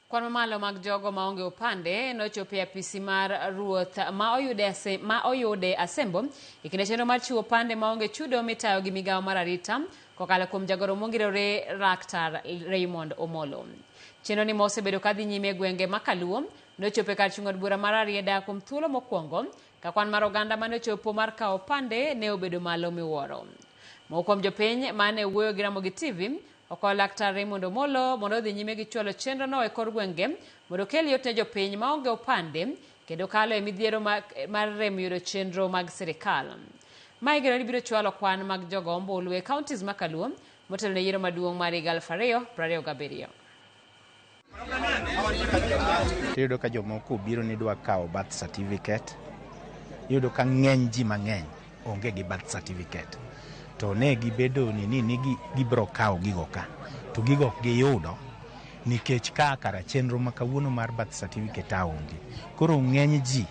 Kwan mamalo mag jogo maonge opande nochopo e apisi mar ruoth ma oyude Asembo e kinde chenro mar chiwo opande maonge chudo mitayo gi migawo mar arita kokalo kuom jagoro mongirore Laktar Raymond Omolo. Chenro ni ma osebedo kadhi nyime e gwenge ma Kaluo nochopo e kar chung' od bura mar Rarieda kuom thuolo mokwongo ka kwan mar oganda mane ochopo mar kawo opande ne obedo malo miwuoro. Moko kuom jopiny mane wuoyo gi Ramogi TV okwayo Laktar Raymond Omolo mondo odhi nyime gi chwalo chenro no e kor gwenge mondo okel yot ne jopiny maonge opande kendo kalo e midhiero mar rem yudo chenro mag sirikal. Ma igeno ni biro chwalo kwan mag jogo ombulu e counties ma Kaluo motelo ne yiero maduong' mar higa 2027. Iyudo ka jomoko obiro ni dwa kawo birth certificate, iyudo ka ng'eny ji mang'eny onge gi birth certificate. To ne gibedo ni ni gibiro kawo gigo ka, to gigo ok giyudo nikech ka kara chenro ma kawuono mar birth certificate a onge. Koro ng'eny ji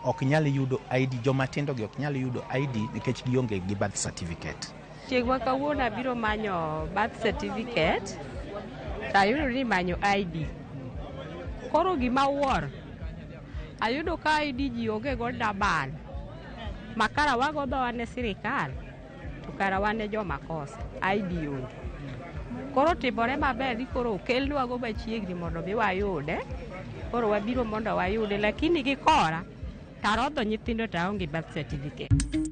ok nyal yudo ID, joma tindo gi ok nyal yudo ID nikech gionge gi birth certificate. Chieng' ma kawuono abiro manyo birth certificate to ayudo ni manyo ID. Koro gima awuoro, ayudo ka ID ji onge go dabal. Ma kara wago dhowa ne sirikal to kara wan e joma kosa, ID onge. Koro timore maber ni koro okelnwago machiegni mondo mi wayude. Koro wabiro mondo wayude, lakini gi kora tarodho nyithindo to aonge birth certificate.